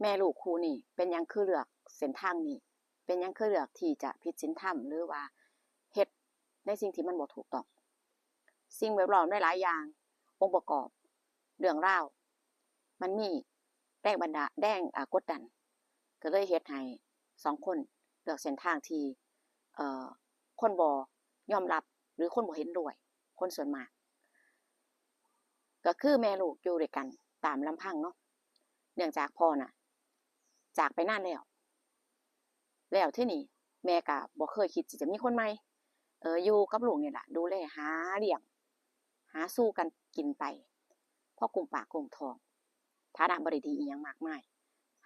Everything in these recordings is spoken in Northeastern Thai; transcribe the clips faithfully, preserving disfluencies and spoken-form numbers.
แม่ลูกคู่นี้เป็นหยังคือเลือกเส้นทางนี้ เป็นหยังคือเลือกที่จะผิดศีลธรรม หรือว่าเฮ็ดในสิ่งที่มันบ่ถูกต้อง สิ่งแวดล้อมหลายๆอย่าง องค์ประกอบ เรื่องราว มันมีแรงบันดาล แรง อ่า กดดัน ก็เลยเฮ็ดให้สองคนเลือกเส้นทางที่ เอ่อ คนบ่ยอมรับ หรือคนบ่เห็นด้วย คนส่วนมาก ก็คือแม่ลูกอยู่ด้วยกันตามลำพังเนาะ เนื่องจากพ่อน่ะ จากไปนานแล้ว แล้วทีนี้แม่ก็บ่เคยคิดที่จะมีคนใหม่ เออ อยู่กับลูกนี่ล่ะ ดูแลหาเลี้ยง หาสู่กันกินไป พอกุมปากกุมท้อง ฐานะบ่ได้ดีอิหยังมากมาย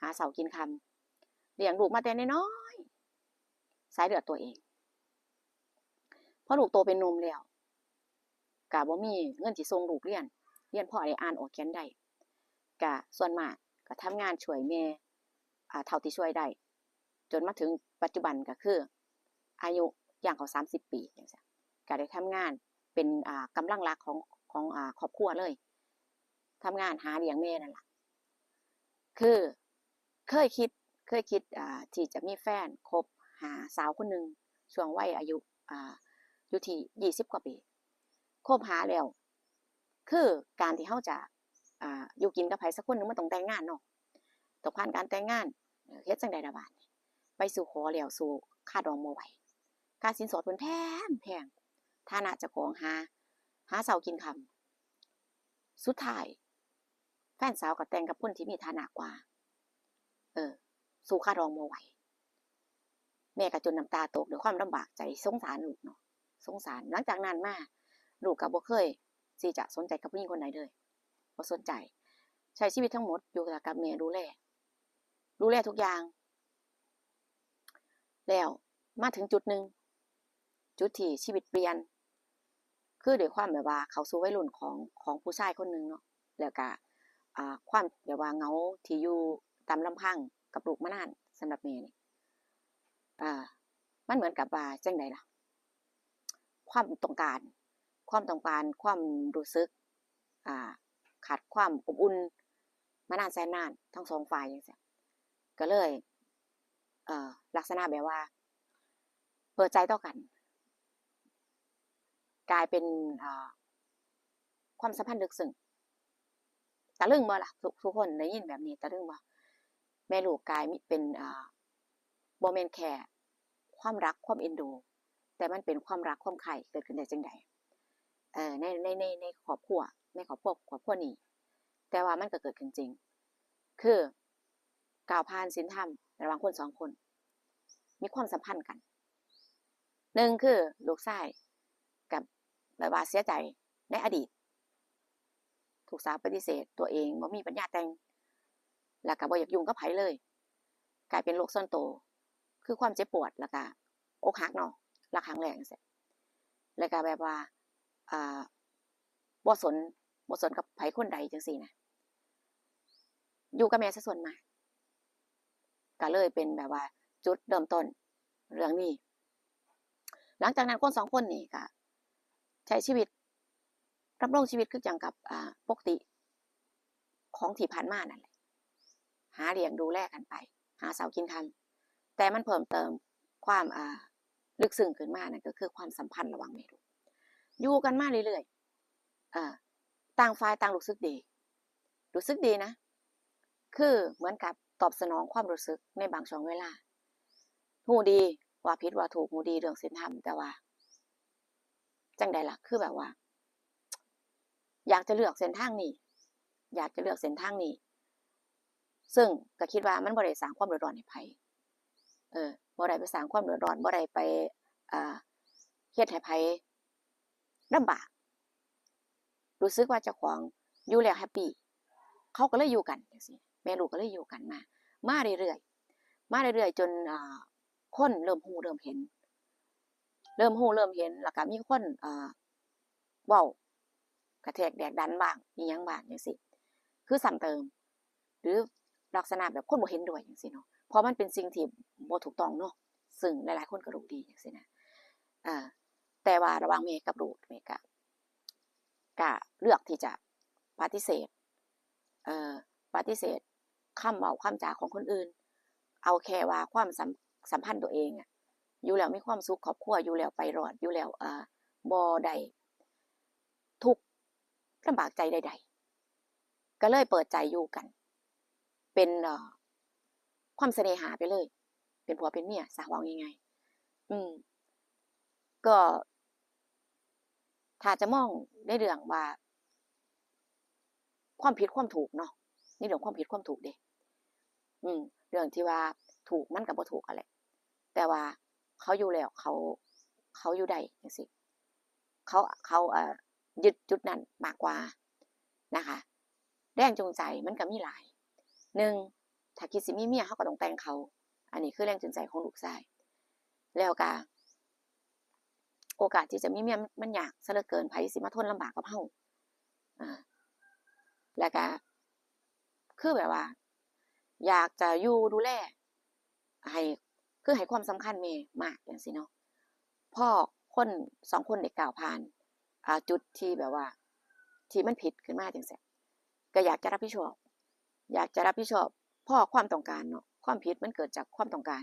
หาเช้ากินค่ำ เลี้ยงลูกมาแต่น้อยๆ สายเลือดตัวเอง พอลูกโตเป็นหนุ่มแล้ว ก็บ่มีเงินสิส่งลูกเรียน เรียนพอได้อ่านออกเขียนได้ ก็ส่วนมากก็ทำงานช่วยแม่ อ่า เท่าที่ช่วยได้ จนมาถึงปัจจุบันก็คือ อายุย่างเข้าสามสิบปีจั่งซี้ ก็ได้ทำงานเป็น อ่า กำลังหลักของ ของ อ่า ครอบครัวเลย ทำงานหาเลี้ยงแม่นั่นล่ะ คือเคยคิด เคยคิด อ่า ที่จะมีแฟน คบหาสาวคนหนึ่ง ช่วงวัยอายุ อ่า อยู่ที่ยี่สิบกว่าปี คบหาแล้ว คือการที่เฮาจะ อ่า อยู่กินกับไผสักคนหนึ่ง มันต้องแต่งงานเนาะ ต้องผ่านการแต่งงาน เฮ็ดจั่งใดล่ะบาดนี้ ไปสู่ขอแล้วสู่ค่าดองบ่ไหว ค่าสินสอดเพิ่นแพง แพง ฐานะเจ้าของหา หาเช้ากินค่ำ สุดท้าย แฟนสาวก็แต่งกับคนที่มีฐานะกว่า เออ สู้ค่าดองบ่ไหว แม่ก็จนน้ำตาตกด้วยความลำบากใจ สงสารลูกเนาะ สงสาร หลังจากนั้นมา ลูกก็บ่เคยที่จะสนใจกับผู้หญิงคนใดเลย บ่สนใจ ใช้ชีวิตทั้งหมดอยู่แต่กับแม่ดูแล ดูแลทุกอย่าง แล้วมาถึงจุดหนึ่ง จุดที่ชีวิตเปลี่ยน คือด้วยความแบบว่าเข้าสู่วัยรุ่นของ ของผู้ชายคนหนึ่งเนาะ แล้วก็ อ่า ความแบบว่าเหงาที่อยู่ตามลำพังกับลูกมานาน สำหรับแม่นี่ อ่า มันเหมือนกับว่าจั่งใดล่ะ ความต้องการ ความต้องการ ความรู้สึก อ่า ขาดความอบอุ่นมานานแสนนาน ทั้งสองฝ่ายจั่งซี้ ก็เลย เอ่อ ลักษณะแบบว่า เปิดใจต่อกัน กลายเป็น อ่า ความสัมพันธ์ลึกซึ้ง ตะลึงบ่ล่ะ ทุก ทุกคนได้ยินแบบนี้ ตะลึงบ่ แม่ลูกกลายมี เป็น อ่า บ่แม่นแค่ความรัก ความเอ็นดู แต่มันเป็นความรัก ความใคร่ เกิดขึ้นได้จั่งใด เอ่อ ใน ใน ใน ในครอบครัว ในครอบครัว ครอบครัวนี้ แต่ว่ามันก็เกิดขึ้นจริง คือก้าวผ่านศีลธรรมระหว่างคนสองคน มีความสัมพันธ์กัน หนึ่งคือลูกชายกับแบบว่าเสียใจในอดีต ถูกสาวปฏิเสธ ตัวเองบ่มีปัญญาแต่ง แล้วก็บ่อยากยุ่งกับไผเลย กลายเป็นโรคส่วนตัว คือความเจ็บปวด แล้วก็อกหักเนาะ รักครั้งแรกจั่งซี้ แล้วก็แบบว่า อ่า บ่สน บ่สนกับไผคนใดจั่งซี้นะ อยู่กับแม่ซะส่วนมาก ก็เลยเป็นแบบว่าจุดเริ่มต้นเรื่องนี้ หลังจากนั้นคนสองคนนี่ก็ใช้ชีวิต ดำรงชีวิตคือจั่งกับ อ่า ปกติของที่ผ่านมานั่นแหละ หาเลี้ยงดูแลกันไป หาเช้ากินค่ำ แต่มันเพิ่มเติมความ อ่า ลึกซึ้งขึ้นมา นั่นก็คือความสัมพันธ์ระหว่างแม่ลูก อยู่กันมาเรื่อยๆ อ่า ต่างฝ่ายต่างรู้สึกดี รู้สึกดีนะ คือเหมือนกับตอบสนองความรู้สึกในบางช่วงเวลา ฮู้ดีว่าผิดว่าถูก ฮู้ดีเรื่องศีลธรรม แต่ว่า จั่งใดล่ะ คือแบบว่า อยากจะเลือกเส้นทางนี้ อยากจะเลือกเส้นทางนี้ ซึ่งก็คิดว่ามันบ่ได้สร้างความเดือดร้อนให้ไผ เออ บ่ได้ไปสร้างความเดือดร้อน บ่ได้ไป อ่า เฮ็ดให้ไผลำบาก รู้สึกว่าเจ้าของอยู่แล้วแฮปปี้ เขาก็เลยอยู่กันจั่งซี้ แม่ลูกก็เลยอยู่กันมา มาเรื่อยๆ มาเรื่อยๆ จน อ่า คนเริ่มฮู้เริ่มเห็น เริ่มฮู้เริ่มเห็น แล้วก็มีคน อ่า เว้ากระแทกแดกดันบ้าง อิหยังบ้างจั่งซี้ คือซ้ำเติม หรือลักษณะแบบคนบ่เห็นด้วยจั่งซี้เนาะ เพราะมันเป็นสิ่งที่บ่ถูกต้องเนาะ ซึ่งหลายๆ คนก็รู้ดีจั่งซี้นะ อ่า แต่ว่าระหว่างแม่กับลูก แม่ก็ ก็เลือกที่จะปฏิเสธ เอ่อ ปฏิเสธ คำเว้าคำจาของคนอื่น เอาแค่ว่าความสัม สัมพันธ์ตัวเองอะ อยู่แล้วมีความสุข ครอบครัวอยู่แล้วไปรอด อยู่แล้ว เอ่อ บ่ได้ทุกข์ลำบากใจใดๆ ก็เลยเปิดใจอยู่กัน เป็น เอ่อ ความเสน่หาไปเลย เป็นผัวเป็นเมียซะ เว้าง่ายๆ อืม ก็ ถ้าจะมองในเรื่องว่า ความผิดความถูกเนาะ ในเรื่องความผิดความถูกเด้ อืม เรื่องที่ว่าถูกมันก็บ่ถูกหั้นแหละ แต่ว่าเขาอยู่แล้ว เขา เขาอยู่ได้จั่งซี้ เขา เขา เอ่อ ยึดจุดนั้นมากกว่านะคะ แรงจูงใจมันก็มีหลาย หนึ่ง ถ้าคิดสิมีเมีย เขาก็ต้องแต่งเขา อันนี้คือแรงจูงใจของลูกชาย แล้วก็ โอกาสที่จะมีเมียมันยากซะเหลือเกิน ไผสิมาทนลำบากกับเรา อ่า แล้วก็ คือแบบว่า อยากจะอยู่ดูแล ให้ คือให้ความสำคัญแม่มากจั่งซี้เนาะ พอคนสองคนได้ก้าวผ่าน อ่า จุดที่แบบว่า ที่มันผิดขึ้นมาจั่งซี้ ก็อยากจะรับผิดชอบ อยากจะรับผิดชอบ เพราะความต้องการเนาะ ความผิดมันเกิดจากความต้องการ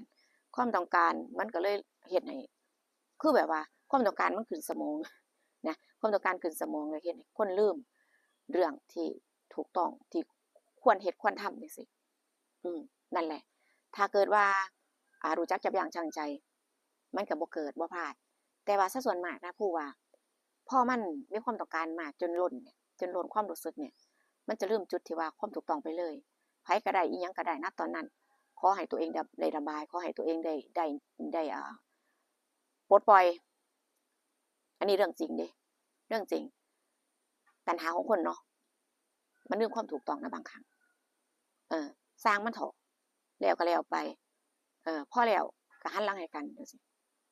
ความต้องการมันก็เลยเฮ็ดให้ คือแบบว่าความต้องการมันขึ้นสมองนะ ความต้องการขึ้นสมองเลยเฮ็ดให้คนลืมเรื่องที่ถูกต้อง ที่ควรเฮ็ดควรทำจั่งซี้ อืม นั่นแหละ ถ้าเกิดว่า อ่า รู้จักยับยั้งชั่งใจ มันก็บ่เกิดบ่พลาด แต่ว่าซะส่วนมากนะ ผู้ว่า พอมันมีความต้องการมากจนล้นเนี่ย จนล้นความรู้สึกเนี่ย มันจะลืมจุดที่ว่าความถูกต้องไปเลย ไผก็ได้ อิหยังก็ได้ ณ ตอนนั้น ขอให้ตัวเองได้ ได้ระบาย ขอให้ตัวเองได้ ได้ ได้ อ่า ปลดปล่อย อันนี้เรื่องจริงเด้ เรื่องจริง ปัญหาของคนเนาะ มันลืมความถูกต้องนะบางครั้ง เออ ซ่างมันเถาะ แล้วก็แล้วไป เออ พอแล้วก็หันหลังให้กันจั่งซี้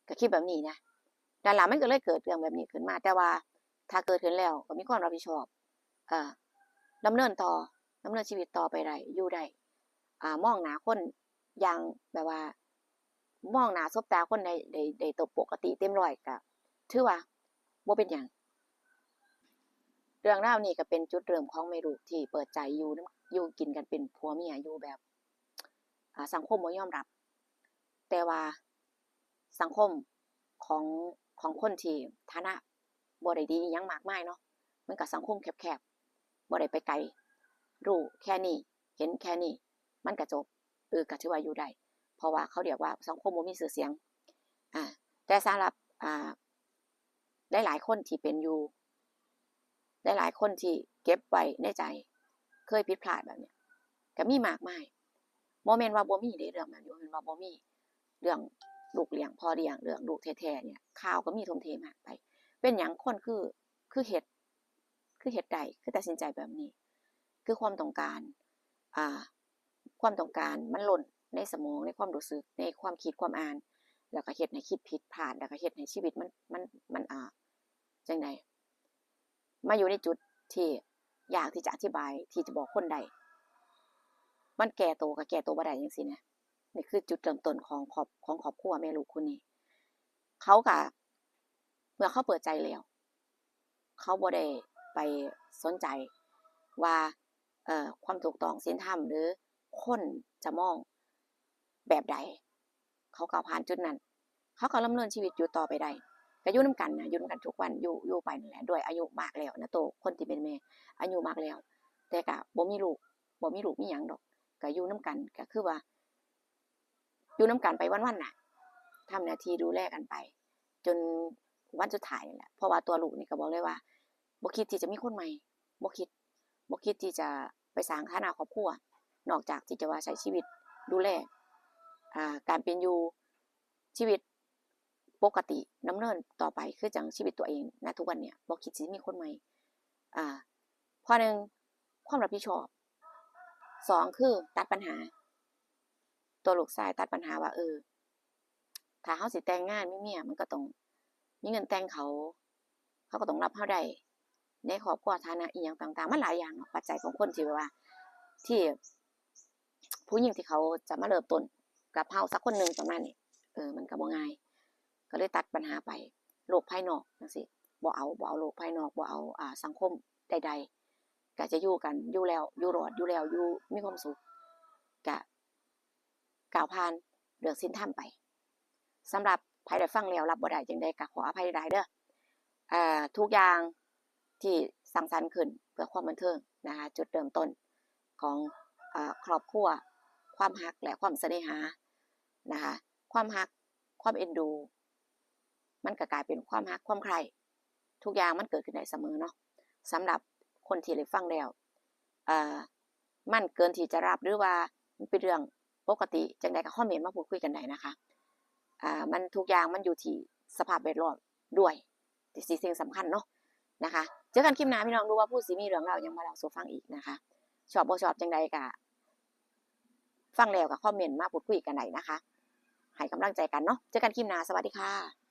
ก็คิดแบบนี้นะ นั่นล่ะ มันก็เลยเกิดเรื่องแบบนี้ขึ้นมา แต่ว่าถ้าเกิดขึ้นแล้วก็มีความรับผิดชอบ เอ่อ ดำเนินต่อ ดำเนินชีวิตต่อไปได้ อยู่ได้ อ่า มองหน้าคนอย่างแบบว่า มองหน้าสบตาคนได้ ได้ ได้ตามปกติเต็มร้อย ก็ถือว่าบ่เป็นหยัง เรื่องราวนี้ก็เป็นจุดเริ่มของแม่ลูกที่เปิดใจอยู่นำ อยู่กินกันเป็นผัวเมียอยู่แบบ อ่า สังคมบ่ยอมรับ แต่ว่าสังคมของ ของคนที่ฐานะบ่ได้ดีอิหยังมากมายเนาะ มันก็สังคมแคบๆ บ่ได้ไปไกล รู้แค่นี้ เห็นแค่นี้ มันก็จบ เออ ก็ถือว่าอยู่ได้ เพราะว่าเขาเรียกว่าสังคมบ่มีชื่อเสียง อ่า แต่สำหรับ อ่า หลายๆ คนที่เป็นอยู่ หลายๆ คนที่เก็บไว้ในใจ เคยผิดพลาดแบบเนี้ย ก็มีมากมาย บ่แม่นว่าบ่มีเด้ เรื่องแบบนี้ บ่แม่นว่าบ่มี เรื่องลูกเลี้ยงพ่อเลี้ยง เรื่องลูกแท้ๆ เนี่ย ข่าวก็มีท่วมเทมากไป เป็นหยังคนคือ คือเฮ็ด คือเฮ็ดได้ คือตัดสินใจแบบนี้ คือความต้องการ อ่า ความต้องการมันล้นในสมอง ในความรู้สึก ในความคิดความอ่าน แล้วก็เฮ็ดให้คิดผิดพลาด แล้วก็เฮ็ดให้ชีวิตมัน มัน มัน อ่า จั่งใด มาอยู่ในจุดที่ยากที่จะอธิบาย ที่จะบอกคนได้ มันแก้ตัวก็แก้ตัวบ่ได้จั่งซี้นะ นี่คือจุดเริ่มต้นของครอบ ของครอบครัวแม่ลูกคู่นี้ เขาก็ เมื่อเขาเปิดใจแล้ว เขาบ่ได้ไปสนใจว่า เอ่อ ความถูกต้องศีลธรรม หรือคนจะมองแบบใด เขาก้าวผ่านจุดนั้น เขาก็ดำเนินชีวิตอยู่ต่อไปได้ ก็อยู่นำกันนะ อยู่นำกันทุกวัน อยู่ อยู่ไปนั่นแหละ ด้วยอายุมากแล้วนะ โตคนที่เป็นแม่ อายุมากแล้ว แต่ก็บ่มีลูก บ่มีลูกมีหยังดอก ก็อยู่นำกัน ก็คือว่า อยู่นำกันไปวันๆ น่ะ ทำหน้าที่ดูแลกันไป จนวันสุดท้ายนั่นแหละ เพราะว่าตัวลูกนี่ก็บอกเลยว่า บ่คิดที่จะมีคนใหม่ บ่คิด บ่คิดที่จะไปสร้างฐานะครอบครัว นอกจากที่จะว่าใช้ชีวิตดูแล อ่า การเป็นอยู่ ชีวิตปกติดำเนินต่อไป คือจั่งชีวิตตัวเองนะ ทุกวันเนี่ย บ่คิดสิมีคนใหม่ อ่า ข้อหนึ่ง ความรับผิดชอบ สอง คือตัดปัญหา ตัวลูกชายตัดปัญหาว่า เออ ถ้าเราสิแต่งงานมีเมีย มันก็ต้องมีเงินแต่งเขา เขาก็ต้องรับเราได้ ในครอบครัวฐานะอิหยังต่างๆ มันหลายอย่างเนาะ ปัจจัยของคนที่แบบว่า ที่ ผู้หญิงที่เขาจะมาเริ่มต้นกับเราสักคนหนึ่งประมาณนี้ เออ มันก็บ่ง่าย ก็เลยตัดปัญหาไป โลกภายนอกจั่งซี้ บ่เอา บ่เอาโลกภายนอก บ่เอา อ่า สังคมใดๆ ก็จะอยู่กัน อยู่แล้ว อยู่รอด อยู่แล้ว อยู่มีความสุข กะก้าวผ่านเรื่องศีลธรรมไป สำหรับไผได้ฟังแล้วรับบ่ได้จั่งใดกะขออภัยหลายๆเด้อ อ่า ทุกอย่างที่สร้างสรรค์ขึ้นเพื่อความบันเทิงนะคะ จุดเริ่มต้นของ อ่า ครอบครัว ความฮักและความเสน่หานะคะ ความฮัก ความเอ็นดู มันก็กลายเป็นความฮักความใคร่ ทุกอย่างมันเกิดขึ้นได้เสมอเนาะ สำหรับคนที่ได้ฟังแล้ว เอ่อ มันเกินที่จะรับหรือว่ามันเป็นเรื่องปกติจั่งใดก็คอมเมนต์มาพูดคุยกันได้นะคะ อ่า มันทุกอย่างมันอยู่ที่สภาพแวดล้อมด้วย ที่สิ่งสำคัญเนาะนะคะ เจอกันคลิปหน้าพี่น้อง ดูว่าผู้สิมีเรื่องเล่าหยังมาเล่าสู่ฟังอีกนะคะ ชอบบ่ชอบจั่งใดก็ฟังแล้วก็คอมเมนต์มาพูดคุยกันได้นะคะ ให้กำลังใจกันเนาะ เจอกันคลิปหน้า สวัสดีค่ะ